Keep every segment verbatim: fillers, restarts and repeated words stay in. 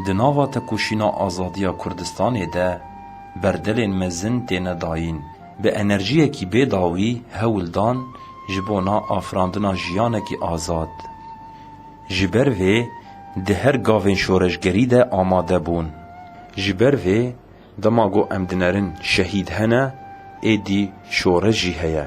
Di nava tekoşîna azadiya Kurdistanê de berdilên mezin têne dayîn. Bi enerjiyekî bê dawî hewl dan ji bona afirandina jiyanekî azad. Ji ber vê di her gavên şoreşgerî de amade bûn. Ji ber vê dema ku em dinerin şehîd hene, êdî şoreş jî heye.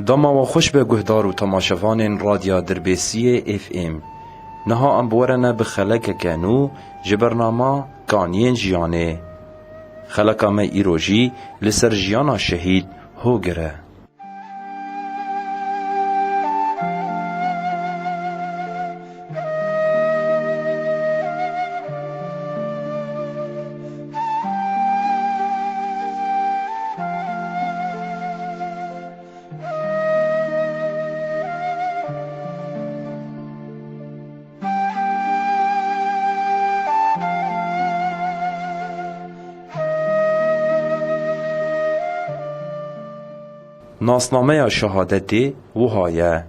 Dema we xweş be guhdar û temaşevanên Radya Dirbêsiyê F M. Niha em bi we re ne bi xelekeke nû ji bernama Kaniyên Jiyanê. Xeleka me îro jî li ser jiyana şehîd Hogir e. Nasnameya şehadetê wiha ye: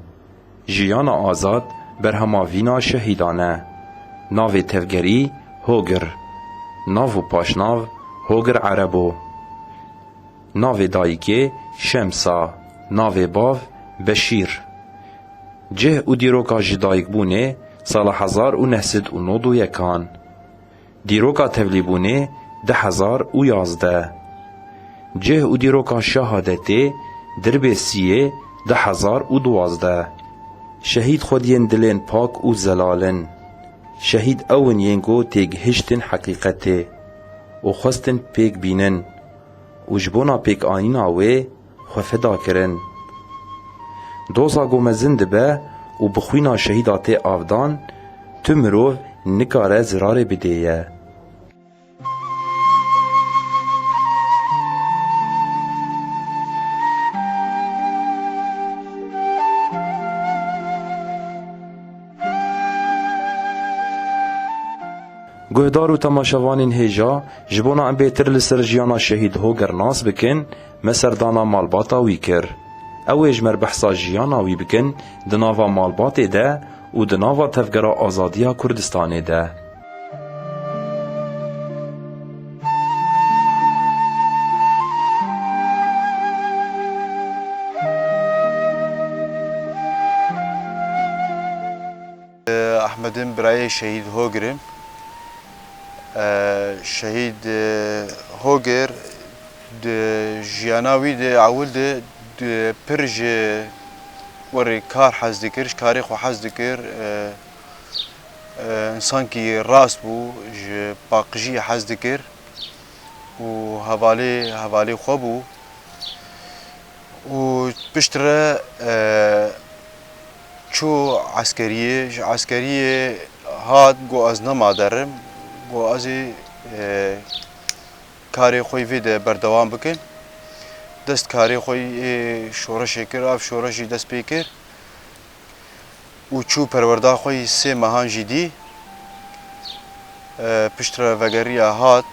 Jiyana azad berhema vîna şehîdan e. Navê tevgerî Hogir. Nav û paşnav Hogir Erebo. Navê dayikê Şemsa. Navê bav Beşîr. Cih û dîroka ji dayikbûnê sala hezar û neh sed û nod û yekan. Dîroka tevlîbûnê du hezar û yazdeh. Cih û dîroka şehadetê Dirbêsiyê du hezar û duwazdeh. Şehîd xwediyên dilên pak û zelal in. Şehîd ew in yên ku têgihiştin heqîqetê û xwestin pêk bînin û ji bona pêkanîna wê xwe feda kirin. Doza ku mezin dibe û bi xwîna şehîda tê avdan, tu mirov nikare zirarê bidêye. Guhdar û temaşevanên hêja, ji bona em bêtir li ser jiyana şehîd Hoger nas bikin, me serdana malbata wî kir. Ew ê ji me re behsa jiyana wî bikin di nava malbatê de û di nava Tevgera Azadiya Kurdistanê de. Ehmedin birayê şehîd Hogir im. E, şehîd, e, Hogir di jiyana wî de ewil de, de pir ji werê kar hez dikir, ji karê xwe hez dikir. E, e, însankî rast bû, ji paqijiyê hez dikir û hevalê, hevalê xwe bû. Û piştre, e, çû eskeriyê, ji eskeriyê hat, got, ez nema derim, got, ez ê, e, karê xwe yî vê de berdewam bikim. Dest karê xwe yî ê şoreşê kir, ev şoreş jî dest pê kir. Û çû perwerda xwe yî sê mehan jî dî. E, piştre vegeriya hat,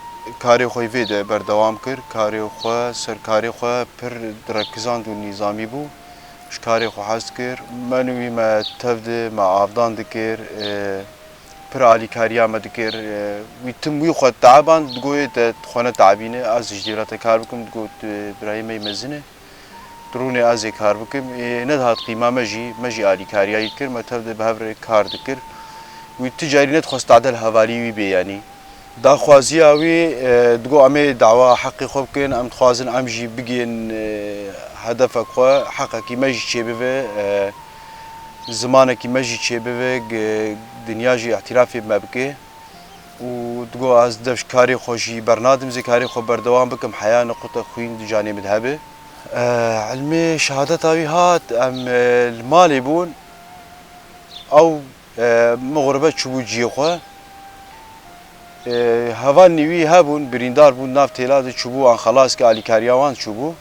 karê xwe yî vê de berdewam kir. Karê xwe, ser karê xwe pir direkizand û nîzamî bû. Ji karê xwe hez dikir. Me û wî me tev de me avdan dikir. E, pir alîkariya me dikir. E, wî tim wî xwe teeband, digot, te xwe neteebîne, ez ji dêra te kar bikim, digot, e, birayê me yî mezin e. Di rûnê ez ê kar bikim. Ê, nedihat qîma me jî, me jî alîkariya wî dikir, me tev de bi hev re kar dikir. Wî tu carî nedixwest tade li hevalî wî bê, yanî. Daxwaziya wî, e, digot, em ê dawa heqê xwe bikin, em dixwazin em jî bigihên, e, hedefek xwe, heqekî me jî çêbibe, e, zimanekî me jî çêbibe, g-, dinya jî îtirafê me bike. Û digot, ez dev ji karê xwe jî bernadim, zê karê xwe berdewam bikim, heya niqute xwîn di canê min de hebe. E, ilmê şehadeta wî hat, em, e, li malê bûn. Ew, e, min xurbe çûbû ciyê xwe. E, hevalnî wî hebûn, birîndar bûn, nav têla de çûbû, an xelas ke alîkariya wan çûbû.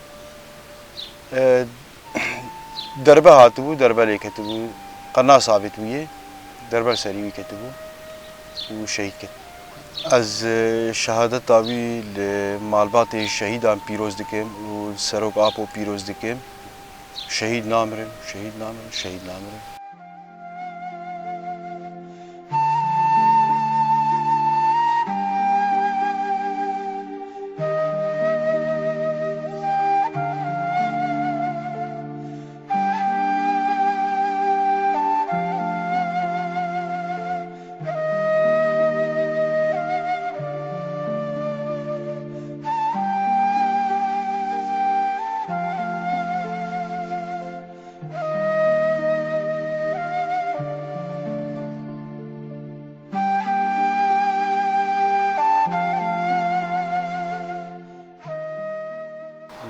E, Derbe hatibû, derbe lê ketibû, qernas avêtibû yê, derbe li serî wî ketibû û şehîd ket. Ez, e, şehadeta wî li malbatê şehîdan pîroz dikim û li Serok Apo pîroz dikim. Şehîd namirin, şehîd namirin, şehîd namirin.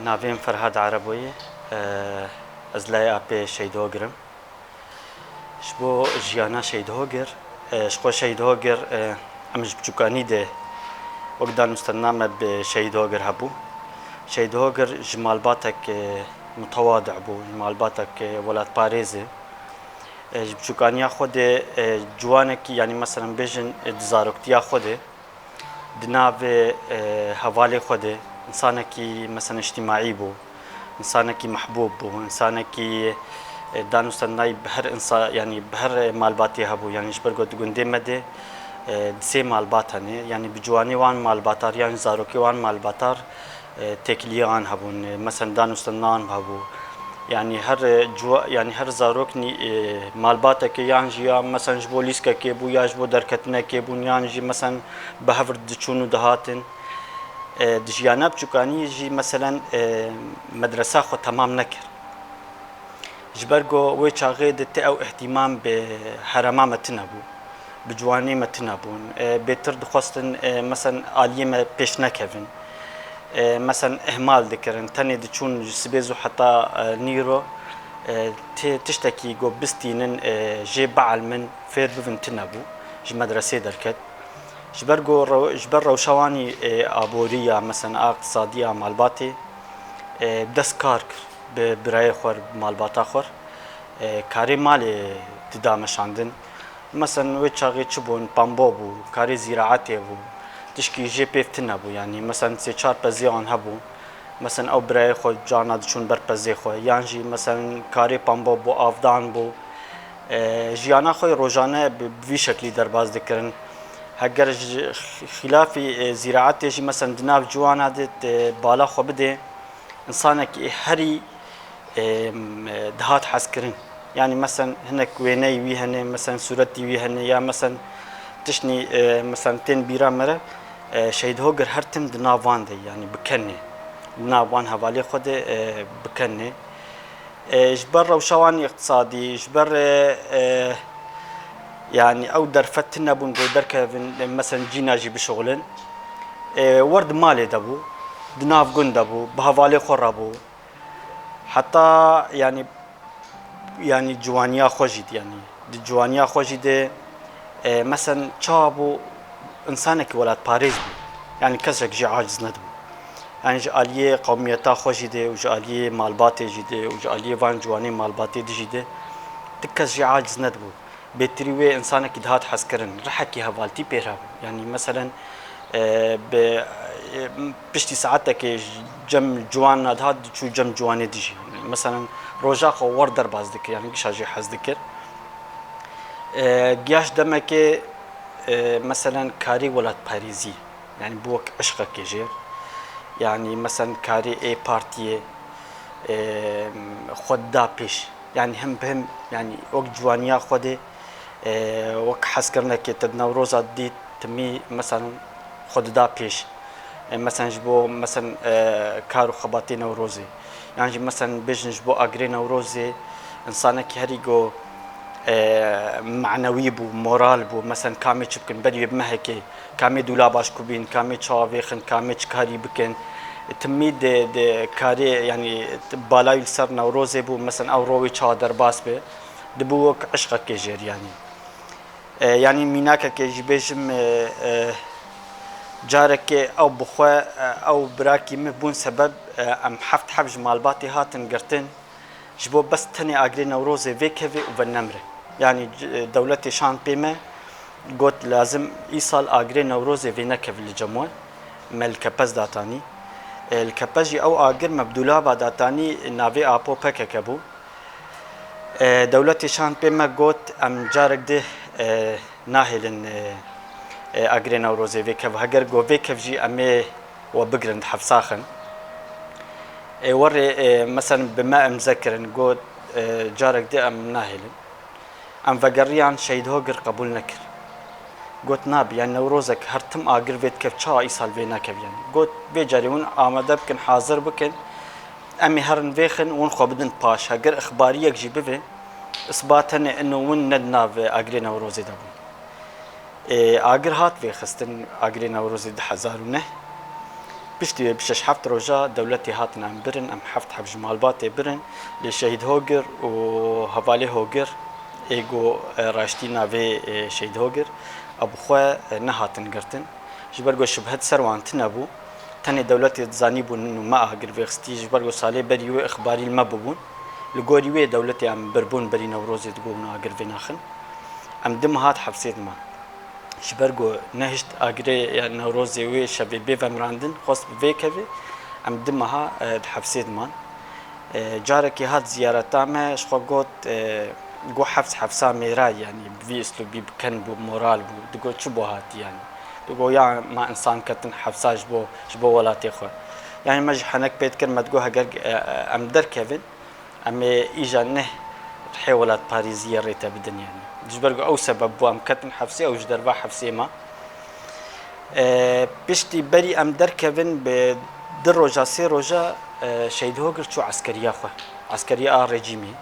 Navê min Ferhad Erebo ye. Ez layê apê Şehîd Hogir im. Ji bo jiyana Şehîd Hogir, e, ji xwe Şehîd Hogir, e, em ji biçûkanî de wek danûstendina me bi Şehîd Hogir hebû. Şehîd Hogir ji malbatek, e, mutewadi bû, ji malbatek, e, welatparêz e. E, ji biçûkaniya xwe de, e, ciwanekî, yanî meselen bêjin, e, di zaroktiya xwe de, di navê, e, hevalê xwe de, insanekî, meselen, îctîmaî bû, insanekî mehbûb bû, insanekî, e, danûstendinayî bi her insa-, yanî bi her malbatê hebû. Yanî ji ber ku di gundê me de, e, di sê malbat hene. Yanî bi ciwanê wan malbatar yan ji zarokê wan malbatar, e, têkiliyê an hebûn, e, mesen danûstendina an hebû. Yanî her, e, ciwa-, yanî her zaroknî, e, malbateke yan jî ya mesen ji bo lîskekê bû ya ji bo derketinekê bûn yan jî mesen bi hev re diçûn û dihatin. E, di jiyana biçûkanî jî meselen, e, medresa xwe temam nekir. Ji ber ku wê çaxê di ti ew îhtîmam bi herema me tune bû, bi ciwanê me tune bûn. E, bêtir dixwestin, e, mesen aliyê me pêş nekevin. E, mesen ihmal dikirin. Tenê diçûn ji sibê zû heta, e, nîro, e, tê tiştekî ku bistînin, e, jê bielmin, fêr bibin tune bû ji medresê derket. Ji ber ku rew-, ji ber rewşa wanî, e, aborî ya, mesen a iqtisadiya malbatê, e, dest kar kir. Bi birayê xwe re, bi malbata xwe re, e, karê malê dida meşandin. Mesen wê çaxê çi bûn? Pambo bû, karê zîraetê bû. Tişkî jê pêv tune bû. Yanî mesen sê çar pezê an hebû. Mesen ew birayê xwe carna diçûn ber pezê xwe. Yan jî mesen karê pambo bû, avdan bû. E, jiyana xwe yê rojane bi, bi vî şeklî derbas dikirin. Heger ji xîlafî, e, zîraetê jî mesen di nav ciwana de, e, bala xwe bidê, insanekî herî, e, dihat hezkirin. Yanî mesen hinek wêneyî wî hene, mesen sûretî wî hene ya mesen tiştnî, e, mesen tên bîra me re, e, Şehîd Hogir her tim di nav van de, yanî bi kenê. Di nav van hevalê xwe de, e, bi kenê. E, ji ber rewşa wan îqtisadî, ji ber, e, e, yanî ew derfet tune bûn ku derkevin, e, mesen cîna jî bişixulin. E, wer di malê de bû, di nav gund de bû, bi hevalê xwe re bû. Heta yanî, yanî ciwaniya xwe jî de, yanî di ciwaniya xwe jî de, e, mesen çawa bû, insanekî welatparêz bû. Yanî kesek jî aciz nedibû. Yanî ji aliyê qewmiyeta xwe jî de û ji aliyê malbatê jî de û ji aliyê van ciwanê malbatê de jî de ti kes jî aciz nedibû. Bêtirî wê insanekî dihat hezkirin, rihekî hevaltî pê re hebû. Yanî meselen, e, bi, e, piştî saetekê cem ciwan nedihat, diçû cem ciwanê dijî. Meselen, roja xwe wer derbas dikir, yanî gişa jê hez dikir. E, giyaş demekê, e, meselen, karî welatparêzî, yanî bû wek eşqekê jêr. Yanî meselen, karî ê partiyê, e, xwe dida pêş. Yanî him bi him, yanî wek ciwaniya xwe de, e, wek hezkirinekê te di Newroza dît, timî, meselen, xwe dida pêş. E, meselen, ji bo, meselen, e, kar û xebatê Newrozê. Yan jî, meselen, bêjin ji bo agirê Newrozê, insanekî herî go, e, manewî bû, moral bû. Meselen, kamê çi bikin, berî wê bi mehekê, kamê dûlaba ji ku bîn, kamê çawa vêxin, kamê çi karî bikin. Timî di, di karê, yanî, bala wî li ser Newrozê bû, meselen, ew ro wê çawa derbas be, dibû wek eşqekê jêr, yanî. E, yanî mînakekê jî bêjim, e, e, carekê ew bi xwe, e, ew birakî min bûn sebeb, e, em heft heb ji malbatê hatin girtin. Ji bo bes tenê agirê Newrozê vêkeve û venemre. Yanî c-, dewletê şand pê me, got, lazim îsal agirê Newrozê vênekeve li cem we. Me li Kepez datanî. E, li Kepez jî ew agir me bi dûlaba datanî, navê apo P K K bû. E, dewletê şand pê me, got, em carek dê, e, nahêlin, e, e, agirê Newrozê vêkeve. Heger go vêkev jî em ê we bigirin, di hefsa xin. Ê werê, ê, mesela bi me îmze kirin, got, ê, carek dê em nahêlin. Em vegeriyan, Şehîd Hogir qebûl nekir. Got, nabî, yanî Newrozek her tim agir vê dikev, çawa îsal vê nekev yanî? Got, vê carê hûn amade bikin, hazir bikin. Em ê herin vêxin, hûn xwe bidin paş. Heger ixbariyek jî bivê, isbat hene ino hûn ne di nav agirê Newrozê de bûn. Ê, agir hat vêxistin, agirê Newrozê du hezar û neh. Piştî wê bi şeş heft roja dewletê hatin em birin, em heft heb ji malbatê birin. Lê Şehîd Hogir û hevalê Hogir, ê go, e, raştî navê, e, Şehîd Hogir, ew bi xwe, e, nehatin girtin. Ji ber ku şibhet ser wan tune bû. Tenê dewletê dizanîbû û me agir vêxistî, ji ber ku salê berî wê ixbarî li me bûbûn. Li gorî wê dewletê em birbûn berî Newrozê digot hûn agir vênaxin. Em du meha di hefsê diman. Ji ber ku nehişt agirê ya Newrozê wê şevê bê vemirandin, xwest bi vê kevê, em du meha, e, di hefsê diman. E, carekê hat ziyareta me, ji xwe got, e, got, hefs hefsa mêra, yanî bi vî uslûbî bi ken bû, moral bû. Digot, çi bo hatî yanî? Digot, ya ma însan ketin hefsa ji bo, ji bo welatê xwe. Yanî me jî henek pê dikir, me digot, heger, e, e, em derkevin, em ê îja neh rihê welatparêziyê rê te bidin yanî. Ji ber ku ew sebeb bû em ketin hefsê, ew ji derva hefsê ma. E, piştî berî em derkevin bi du roja, sê roja, e, Şehîd Hogir çû eskeriya xwe. Eskeriya a rejîmê.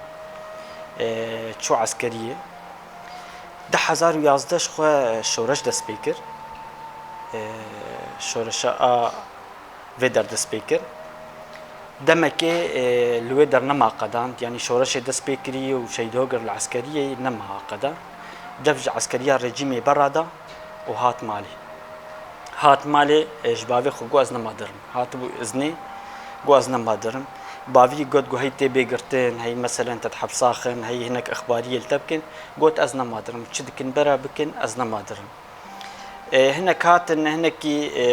E, çû eskeriyê. Du hezar û yazdeh ji xwe şoreş dest pê kir. E, şoreşa a vê der dest pê kir. Demekê, e, li wê der nema qedand, yanî şoreşê dest pê kirî û Şehîd Hogir li eskeriyê nema qedand. Dev ji eskeriya rejîmê berada û hat malê. Hat malê, e, ji bavê xwe got, ez nema dirim. Hatibû iznê, got, ez nema dirim. Bavî got, got, hey tê bê girtin, hey meselen te di hepsa xin, hey hinek ixbariyê li te bikin. Got, ez nema dirim. Çi dikin bera bikin, ez nema dirim. E, hinek hatin, hinekî, e,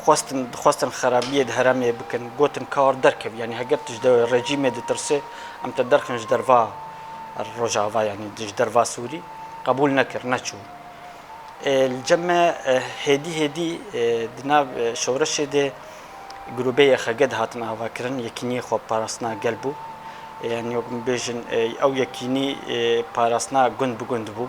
xwestin, dixwestin xerabiyê di herêmê bikin. Gotin, ka derkev, yanî heger tu ji de-, rejîmê ditirsê, em te derxin ji derva Rojava, yanî ji derva Sûrî. Qebûl nekir, neçû. E, li cem me, e, hêdî hêdî, e, di nav, e, şoreşê de grûbê Y X G dihatin avakirin, Yekîniyê Xweparastina Gel bû. E, yanî wek min bêjin, e, ew yekînî, e, parastina gund bi gund bû.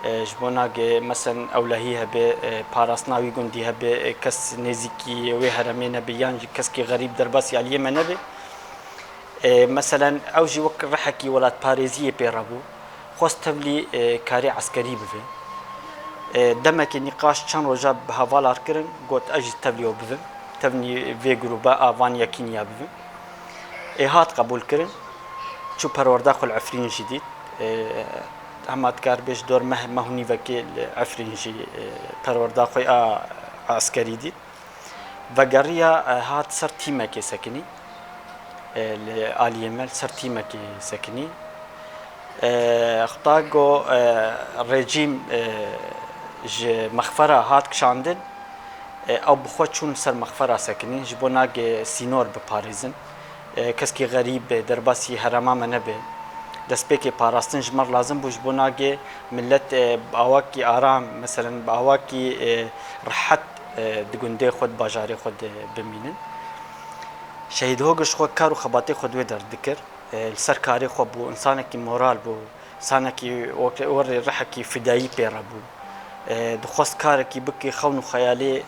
E, ji bo nagê, mesen ewlehî hebe, e, parastina wî gundî hebe, e, kes nêzîkî wê heremê nebe, yan jî keskî xerîb derbasî aliyê me nebe. E, meselen, ew jî wek rihekî welatparêziyê pê re bû. Xwest tevlî, e, karê eskerî bibe. E, demekê nîqaş çend roja bi hevalar kirin, got, ez jî tevlî we bibim. Tevlî vê grûba a van yekîniya bibim. Ê hat qebûl kirin. Çû perwerda xwe li Efrîn jî dît. E, hema dikar bê ji dor meh, meh û nîvekê li Efrîn jî, e, perwerda xwe a, a eskerî dît. Vegeriya, e, hat ser tîmekê sekinî. E, li aliyê me li ser tîmekê sekinî. E, xta go, e, rejîm, e, ji mexfera hat kişandin, e, ew bi xwe çûn ser mexfera sekinîn, ji bo nagê sînor biparêzin. E, keskî xerîb, e, derbasî herema me nebe. Destpêkê parastin ji me re lazim bû, ji bo nagê millet, e, bi awakî aram, meselen, bi awakî, e, rehet, e, di gundê xwe, di bajarê xwe de bimînin. Şehîd Hogir ji xwe kar û xebatê xwe di wê der dikir. E, li ser karê xwe bû, însanekî moral bû, însanekî wek-, werê rihekî fidayî pê re bû. E, dixwest karekî bike, xewn û xeyalê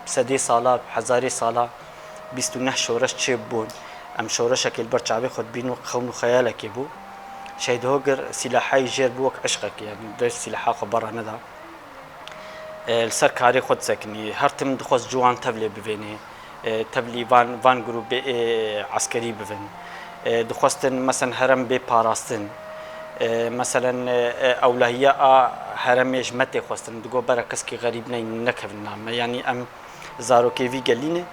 sedê sala, hezarê sala, bîst û neh şoreş çêbûn. Em şoreşekê li ber çavê xwe dibîn, wek xewn û xeyalekê bû. Şehîd Hogir sîlahayî jêr bû wek eşqekê, yanî dest sîlaha xwe berra neda. E, li ser karê xwe disekinî. Her tim dixwest ciwan tevlê bivênê. E, tevlî van, van grûbê, e, eskerî bivin. E, dixwestin, mesen herem bê parastin. E, meselen, e, e, ewlehiya a heremê ji me tê xwestin. Digo bera keskî xerîb ney-, nekevin nav me. Yanî em zarokê vî gelî ne.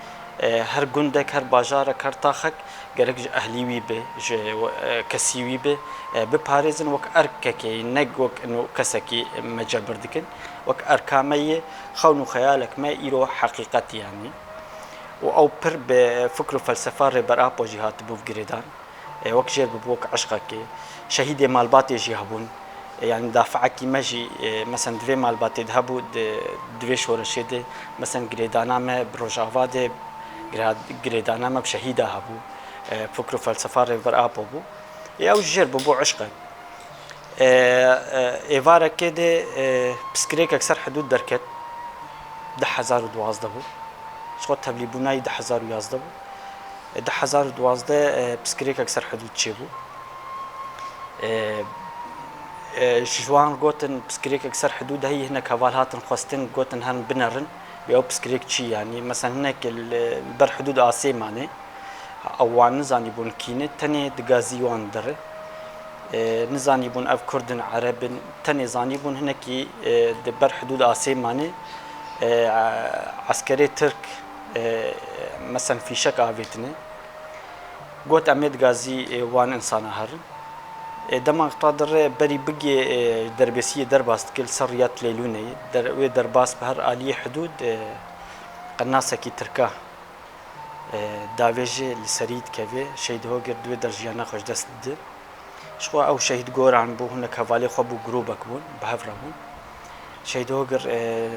E, her gundek, her bajarek, her taxek gerek ji ehlî wî be, ji, e, kesî wî be, e, biparêzin wek erkekê, ne wek ino kesekî me cebir dikin. Wek erka me yê, xewn û xeyalek me îro heqîqet yanî. Û ew pir bi fikr û felsefa Rêber Apo jî hatibû girêdan. E, wek jêr bibû, wek eşqekê. Şehîdê malbatê jî hebûn. E, yanî dafeekî me jî, e, mesen di vê malbatê de hebû, di, di vê şoreşê de, mesen girêdana me bi Rojava de, gira-, girêdana me bi şehîda hebû. E, fikr û felsefa Rêber Apo bû. E, ew jêr bibû eşqe. E, e, êvarekê de, e, piskirêkek ser hidûd derket. Du hezar û duwazdeh bû. Ji xwe tevlîbûna yî du hezar û yazdeh bû. E, du hezar û duwazdeh, e, piskirêkek ser hidûd çêbû. E, e, ji wan gotin, piskirêkek ser hidûd heyî, hinek heval hatin xwestin, gotin, herin binerin, bi ew piskirêk çi yanî? Mesen hinek li ber hidûd asê mane. Ew wan nizanîbûn kî ne, tenê di gazî wan de re. E, nizanîbûn ev Kurd in, Ereb in, tenê zanîbûn hinekî, e, di ber hidûd asê mane, e, eskerê Tirk, e, mesen fîşek avêtine. Got, em ê di gazî, e, wan insana herin. E, dema ta dire berî bigê, e, derbêsiyê derbas dike li ser riya Tilêlûneyê. Der-, wê derbas bi her aliyê hidûd, e, qenasekî Tirka, e, davêje li serî dikeve. Şehîd Hogir di wê der jiyana xwe ji dest dide. Ji xwe ew şehîd goran bû, hinek hevalê xwe bû, grûbek bûn, bi hev re bûn. Şehîd Hogir, e,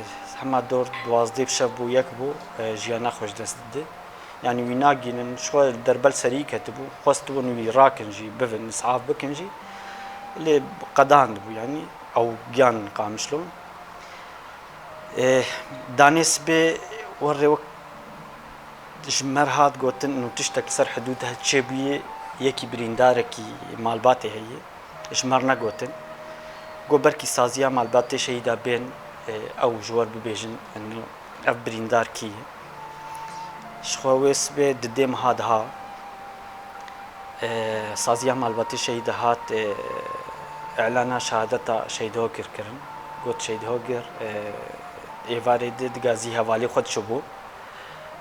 hema dor duwazdeh bi şev bû, yek bû, e, jiyana xwe ji dest dide. Yanî wî nagînin, ji xwe derbel serî ketibû, xwestibûn wî rakin jî, bivin, isaf bikin jî. Lê qedandibû, yanî ew giyan qamişlon. E, danê sibê werê wek ji mer hat gotin, û tiştek li ser hidûd he çêbûyê, yekî birîndarekî malbatê heye. Ji mer negotin. Got, belkî saziya malbatê şehîda bên, e, ew ji we re bibêjin, eno, ev birîndar kî ye? Ji xwe wê sibê di dê meha diha, e, saziya malbatê şehîda hat, e, îlana şehadeta Şehîd Hogir kirin. Got, Şehîd Hogir, e, êvarê di, di gazî hevalê xwe diçûbû.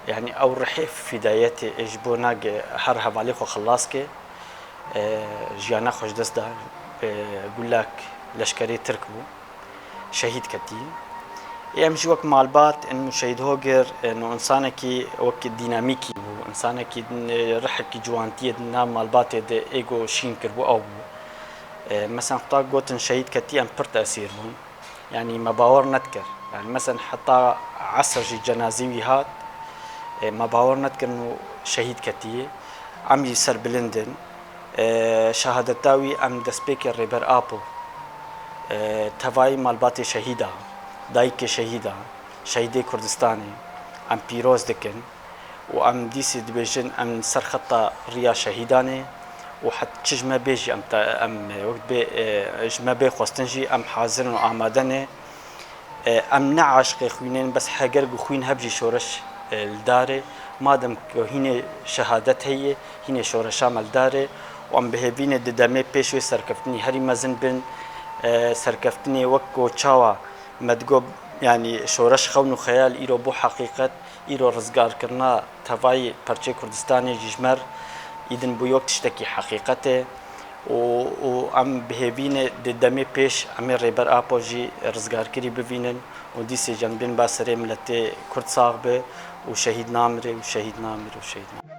Yanî ew rihê fidayetê ê ji bo nage her hevalê xwe xilas ke, e, jiyana xwe ji dest da, e, gulak leşkerê Tirk bû, şehîd ketî. Ê em jî wek malbat, eno Şehîd Hogir, eno insanekî wek dînamîkî bû, insanekî, e, rihekî ciwantiyê di nav malbatê de ê ku şîn kiribû ew bû. E, mesen xwe ta gotin şehîd ketî, em pir tesîr bûn. Yanî me bawer nedikir. Yanî mesen heta esr jî cenazê wî hat, e, me bawer nedikir û şehîd ketiye. Em jî serbilind in. E, şehadeta wî em destpêkê Rêber Apo, e, tevayî malbatê şehîda, dayikê şehîda, şehîdê Kurdistanê em pîroz dikin. Û em dîsê dibêjin, em ser xeta riya şehîdan ê û het çi ji me bê jî em te, em wek bê, e, ji me bê xwestin jî em hazir in û amade ne. E, em ne aşiqê xwînê ne, bes heger ku xwîn heb jî şoreş, e, li dar e. Madem ku hînê şehadet heye, hînê şoreşa me li dar e û em bi hêvî ne di demê pêş wê serkeftinî herî mezin bin, e, serkeftinê wek ku çawa me digot, yanî şoreş xewn û xeyal îro bû heqîqet, îro rizgarkirina tevayî perçê Kurdistanê jî ji me re îdin bû yok tiştekî heqîqetê û, û em bi hêvî ne di demê pêş em ê Rêber Apo jî rizgarkirî bivînin û dîsê jî em bên ba serê miletê Kurd sax be û şehîd namire û şehîd namire û şehîd namire.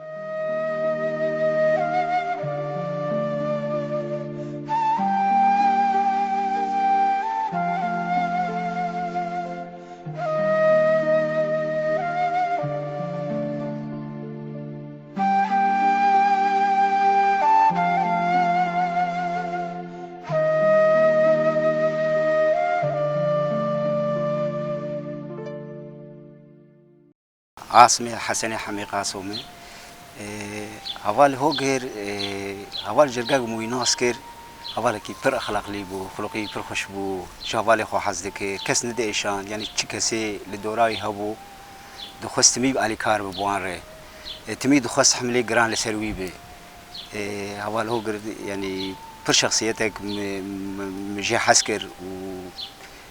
Asimê Hesenê Hemê Qasomê. Ê, heval Hogir, ê, heval Cirgek min wî nas kir. Hevalekî pir exlaqlî bû, xulqî pir xweş bû, ji hevalê xwe hez dikir, kes nediêşand, yanî çi kesê li dora wî hebû, dixwest timî alîkar bi bi wan re. E, timî dixwest hemlê giran li ser wî bi. E, heval Hogir, yanî pir şexsiyetek mi, mi, mi jê hez kir û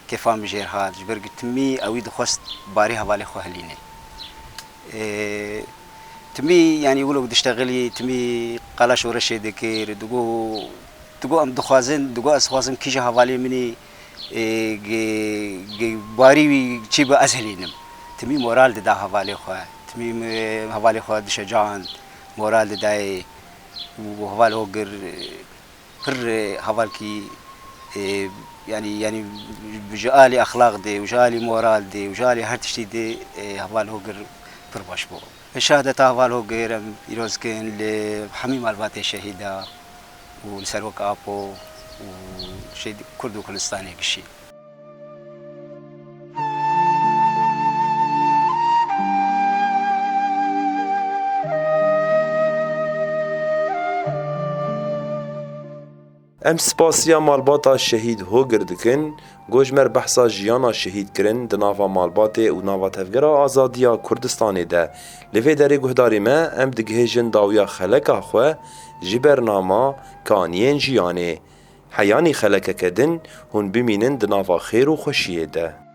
kêfa min jê re hat, ji ber ku timî ewî dixwest barê hevalê xwe hilîne. E, Timî, yanî wilo diştexilî, timî qala şoreşê dikir, digo, digo em dixwazin, digo ez dixwazim kîja hevalê min î, e, gi, gi barî wî çî bi ez hilînim. Timî moral dida hevalê xwe. Timî, e, hevalê xwe dişecand, moral didayê. Û heval Hogir, e, pir, e, hevalkî, e, yanî, yanî ji alî exlaq de û ji alî moral de û ji alî her tiştî de, e, heval Hogir pir baş bû. Şehadeta heval Hogir em pîroz kin li hemî malbatê şehîda û li ser wek Apo û şehîd Kurd û Kurdistanê gişî. Em spasiya malbata şehîd Hogir dikin, ku ji me re behsa jiyana şehîd kirin di nava malbatê û nava Tevgera Azadiya Kurdistanê de. Li vê derê guhdarê me, em digihêjin dawiya xeleka xwe ji bernama Kaniyên Jiyanê. Heyanî xelekeke din hûn bimînin di nava xêr û xweşiyê de.